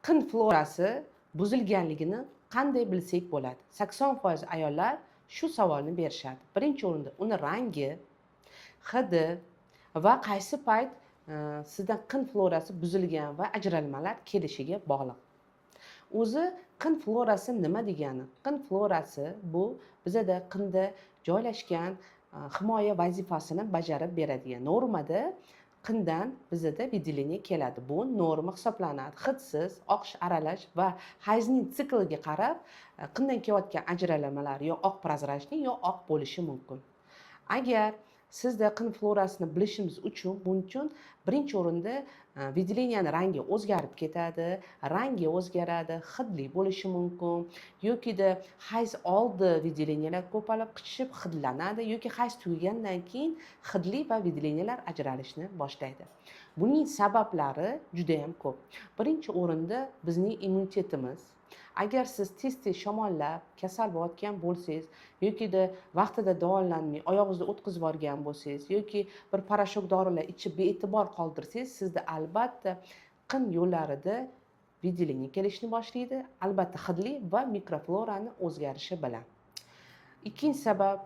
Qin florasi buzilganligini qanday bilsak bo'ladi? 80% ayollar shu savolni berishadi. Birinchi o'rinda uni rangi, hidi va qaysi payt sizda qin florasi buzilgan va ajralmalar kelishiga bog'liq. O'zi qin florasi nima degani? Qin florasi bu bizada qinda joylashgan, himoya vazifasini bajarib beradigan. Normada qindan bizada выделение keladi, bu norma hisoblanadi. Hidsiz, oqish aralash va hayzning sikliga qarab qindan kelayotgan ajralmalar yo oq, прозрачный, yo oq bo'lishi mumkin. Agar sizda qin florasini bilishimiz uchun, buning uchun birinchi o'rinda выделения ni rangi o'zgarib ketadi, rangi o'zgaradi, hidli bo'lishi mumkin yokida hayz oldi выделения lar ko'payib, qichishib, hidlanadi yoki hayz tugagandan keyin hidli va выделения lar ajralishni boshlaydi. Buning sabablari judayam ko'p. Birinchi o'rinda bizning immunitetimiz. Agar siz tez tez shamollab, kasal bo'layotgan bo'lsangiz yokida vaqtida davolanmay, oyog'ingizda o'tkazib yuborgan bo'lsangiz yoki bir порошок dorilar ichib, bee'tibor qoldirsangiz, sizda albatta qin yo'llarida выделение kelishni boshlaydi, albatta hidli va mikroflorani o'zgarishi bilan. Ikkinchi sabab,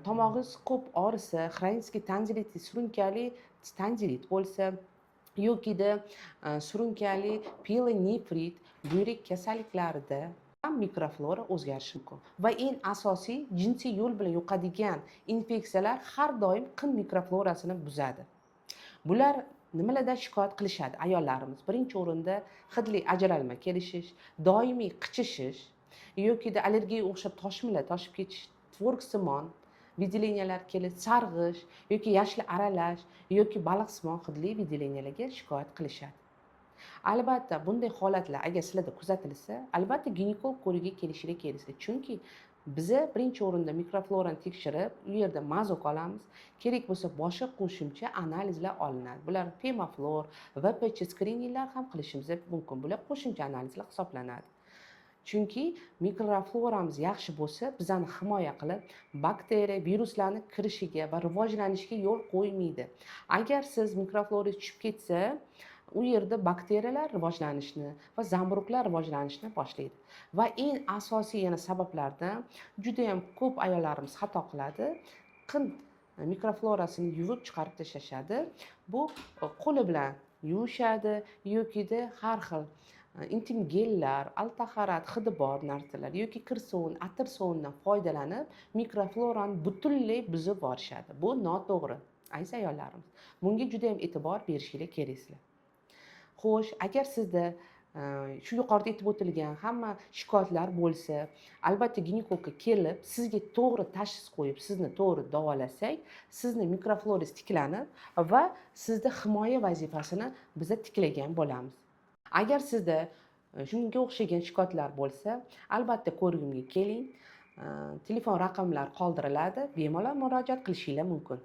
tomog'ingiz ko'p og'risa, хронический tonzillit, surunkali tonzillit bo'lsa yokida surunkali pielonefrit, buyrak kasalliklarida ham mikroflora o'zgarishi mumkin. Va eng asosiy, jinsiy yo'l bilan yuqadigan infeksiyalar har doim qin mikroflorasini buzadi. Bular nimalardan shikoyat qilishadi ayollarimiz? Birinchi o'rinda hidli ajralma kelishish, doimiy qichishish yokida allergiyaga o'xshab toshmalar toshib ketish, tvorogsimon выделения lar kelish, sarg'ish yoki yashil aralash yoki baliqsimon hidli выделения larga shikoyat qilishadi. Albatta, bunday holatlar agar sizlarda kuzatilsa, albatta ginekolog ko'rigiga kelishinglar kerak, chunki biza birinchi o'rinda mikroflorani tekshirib, u yerda мазок olamiz, kerak bo'lsa, boshqa qo'shimcha analizlar olinadi. Bular femaflor, ВПЧ skrininglar ham qilishimiz mumkin. Bular qo'shimcha analizlar hisoblanadi, chunki mikrofloramiz yaxshi bo'lsa, bizani himoya qilib, bakteriya, viruslarni kirishiga va rivojlanishiga yo'l qo'ymaydi. Agar siz mikroflorangiz tushib ketsa, u yerda bakteriyalar rivojlanishni va zamburug'lar rivojlanishni boshlaydi. Va eng asosiy yana sabablardan, judayam ko'p ayollarimiz xato qiladi, qin mikroflorasini yuvib chiqarib tashlashadi. Bu qo'li bilan yuvishadi yokida har xil intim gellar, altaharat hidi bor narsalar yoki kir sovun, atir sovundan foydalanib, mikroflorani butunlay buzib yuborishadi. Bu noto'g'ri, aziz ayollarimiz, bunga judayam e'tibor berishinglar keraksizlar. Xo'sh, agar sizda shu yuqorida aytib o'tilgan hamma shikoyatlar bo'lsa, albatta ginekologga kelib, sizga to'g'ri tashxis qo'yib, sizni to'g'ri davolasak, sizni mikroflorangiz tiklanib va sizda himoya vazifasini biza tiklagan bo'lamiz. Agar sizda shunga o'xshagan shikoyatlar bo'lsa, albatta ko'rigimga keling. Telefon raqamlar qoldiriladi, bemalol murojaat qilishinglar mumkin.